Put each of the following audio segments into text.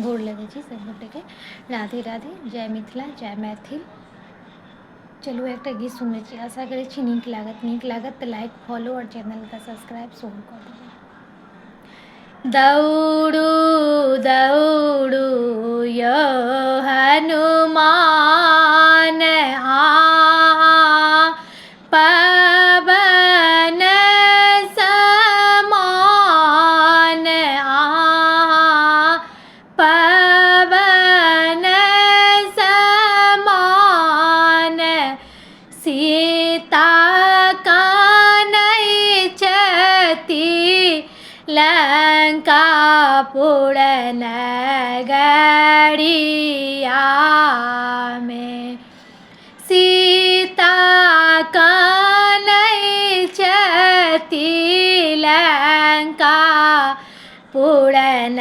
गोर लगै छी सभगोटेके। राधे राधे, जय मिथिला, जय मैथिल। चलू एकटा गीत सुनबै छी, आशा करै छी नीक लागत। नीक लागत तऽ लाइक, फॉलो आओर चैनलके सब्सक्राइब सेहो कऽ देबै। दौड़ू दौड़ू यौ हनुमान, अहाँ पवन समान, अहाँ पवन समान। सीता कानै छथि लङ्का पुरनगरियामे, सीता कानै छथि लङ्का पुरनगरियामे।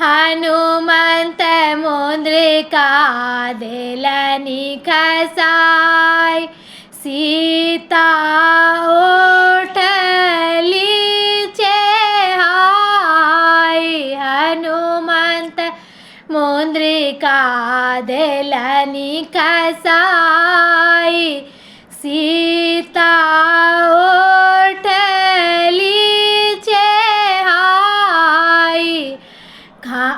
हनुमन्त मुद्रिका देलनि खसाय, सीता उठली चेहाय। हनुमन्त मुद्रिका देलनि खसाय, सीता उठली चेहाय।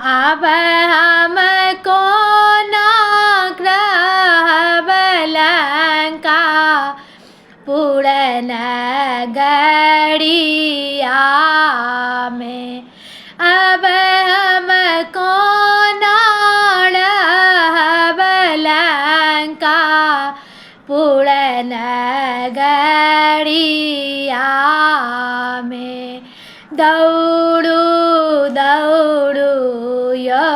आब हम कोना रहब लङ्का पुरनगरियामे, अब हम कोना रहब लङ्का पुरनगरियामे। दौड़ू दौड़ू यौ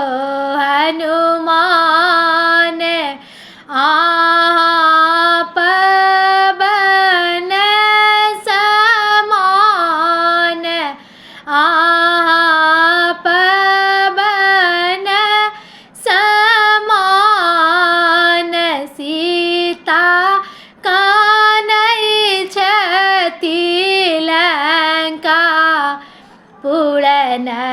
हनुमान, अहाँ पवन समान, अहाँ पवन समान। सीता कानै छथि लङ्का पुरनगरियामे।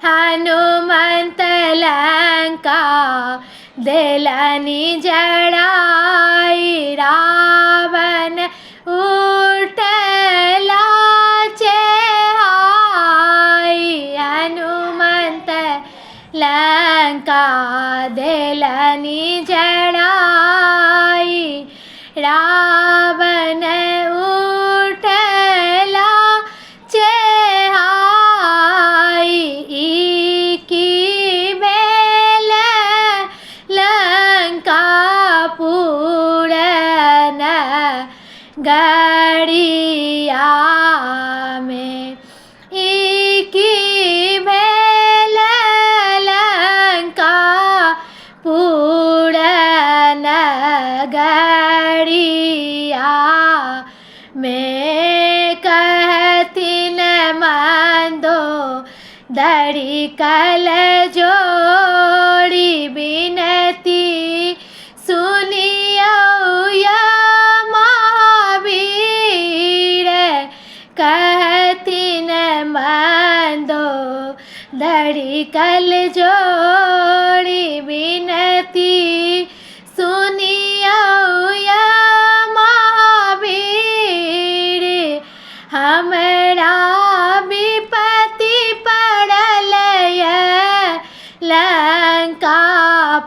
हनुमन्त लङ्का देलनि जड़ाई, रावण उठला चेहाय। हनुमन्त लङ्का देलनि जड़ाई, रावण उठला चेहाय। ई की भेल लङ्का पुरनगरियामे, ई की भेल लङ्का पुरनगरिया मे। कहथिन मन्दो दरी कल जोड़ी विनती सुनियौ या महावीर। कहथिन मन्दो दरी कल जोड़ी विनती सुनियौ या महावीर। हमरा विपत्ति पड़ल यऽ लङ्का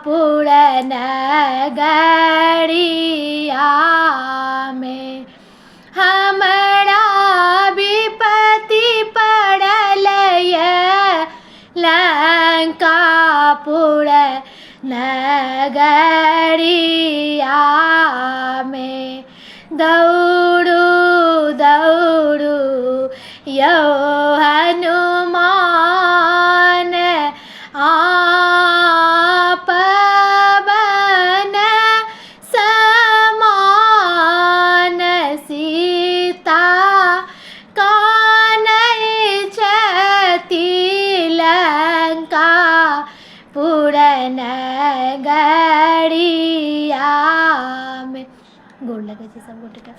पुरनगरियामे, हमरा विपत्ति पड़ल यऽ लङ्का पुरनगरियामे। दौड़ू दौड़ू यौ हनुमान, अहाँ पवन समान। सीता कानै छथि लङ्का पुरनगरियामे। गोर लगै छी। छी सब गोटेके।